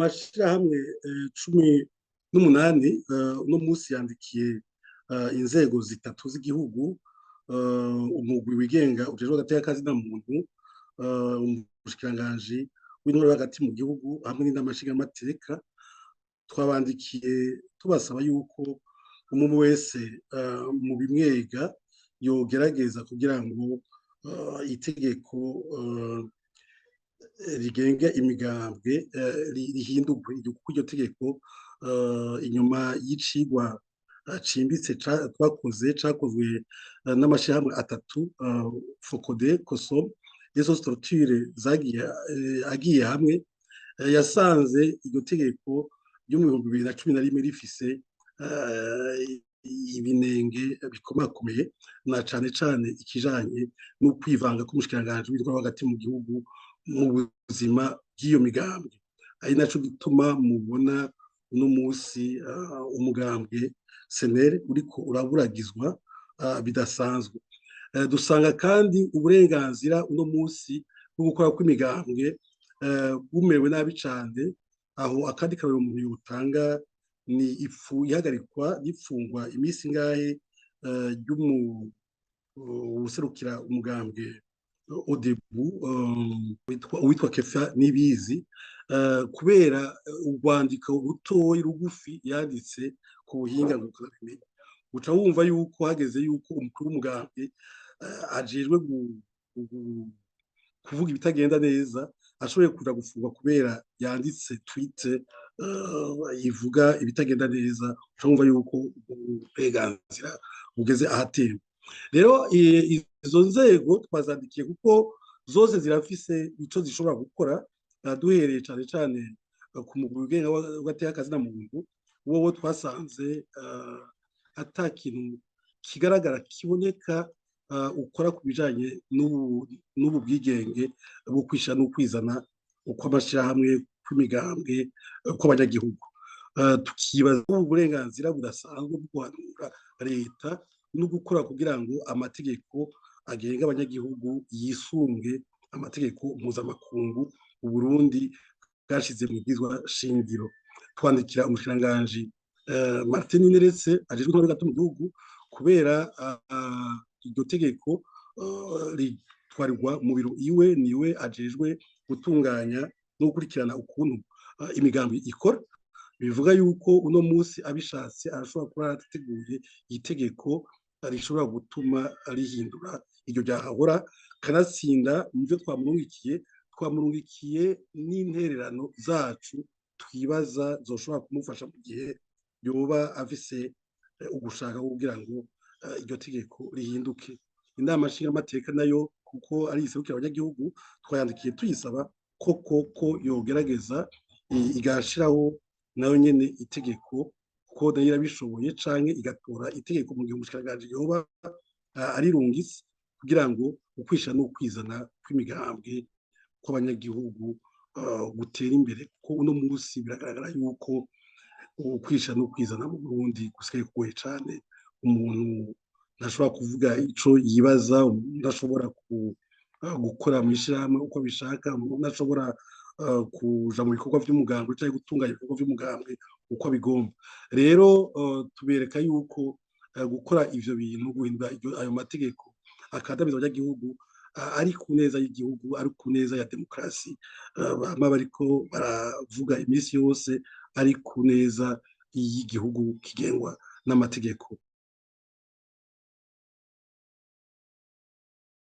Amashirahamwe 18 uno munsi yandikiye inzego zitatu z'igihugu: umugwi wigenga ujejwe agateka kazina muntu, umushikiranganji w'intwaro hagati mu gihugu hamwe n'inama nshingamateka. Twabandikiye tubasaba yuko umuntu wese mu bimwega yogerageza kugira ngo itegeko rigenga imigambwe rihindurwe, kuko iryo tegeko, inyuma y'icigwa cimbitse twakoze, cakozwe n'amashirahamwe atatu, FOCODE, COSOM, izo structure zagiye agiye hamwe, yasanze iryo tegeko ryo mu 2011 rifise ibinenge bikomakomeye, na cane cane ikijanye no kwivanga k'umushikiranganji w'intwaro hagati mu gihugu mu buzima bw'iyo migambwe, ari naco gituma mubona uno musi umugambwe CNL uriko uraburagizwa bidasanzwe. Dusanga kandi uburenganzira uno musi bwo gukora kw'imigambwe bumerewe nabi cane. Aho akandi kabiri umuntu yotanga ni ifu ihagarikwa n'ifungwa iminsi ingahe ry'umu userukira umugambwe ODEBU witwa Kefa Nibizi, kubera urwandiko rutoyi rugufi yanditse ku buhinga ngurukanabumenyi. Uca wumva yuko hageze yuko umukuru w'umugambwe ajejwe kuvuga ibitagenda neza ashoboye kuja gufungwa kubera yanditse tweet ivuga ibitagenda neza, uca wumva yuko uburenganzira bugeze ahatemba. Rero izo nzego twazandikiye kuko zose zirafise ico zishobora gukora, duhereye cane cane ku mugwi wigenga w'agateka kazina muntu. Wowo twasanze ata kintu kigaragara kiboneka ukora ku bijanye n'ubu bwigenge bwo kwishira n'ukwizana ukw'amashirahamwe, kw'imigambwe, kw'abanyagihugu. Tukibaza ubu burenganzira budasanzwe bwo guhanura leta no gukora kugira ngo amategeko agenga abanyagihugu yisunge amategeko mpuzamakungu Uburundi bwashize mu bwizwa shingiro. Twandikira umushikiranganji Martin Neretse ajejwe intwaro hagati mu gihugu, kubera iryo tegeko ritwarirwa mu biro iwe, niwe ajejwe gutunganya no gukurikirana ukuntu imigambi ikora. Bivuga yuko uno munsi abishatse arashobora kuba yarateguye itegeko rishobora gutuma rihindura iryo ryahahora. Kanatsinda mu byo twamurungikiye, twamurungikiye n'intererano zacu twibaza zoshobora kumufasha mu gihe yoba afise ugushaka kugira ngo iryo tegeko rihinduke. Inama nshingamateka nayo, kuko ari iserukira abanyagihugu, twayandikiye tuyisaba koko ko yogerageza igashiraho nayo nyene itegeko, kuko nayo irabishoboye, canke igatora itegeko mu gihe umushikiranganji yoba arirungitse, kugira ngo ukwishira n'ukwizana kw'imigambwe kw'abanyagihugu gutera imbere, kuko uno munsi biragaragara yuko ukwishira n'ukwizana mu Burundi gusigaye kugoye cane. Umuntu ntashobora kuvuga ico yibaza, umuntu ntashobora gukora mw'ishirahamwe uko abishaka, umuntu ntashobora kuja mu bikorwa vy'umugambwe canke gutunganya ibikorwa vy'umugambwe uko abigomba. Rero tubereka yuko gukora ivyo bintu, guhindura ayo mategeko akandamiza abanyagihugu, ari ku neza y'igihugu, ari ku neza ya demokarasi bama bariko baravuga iminsi yose, ari ku neza y'igihugu kigengwa n'amategeko.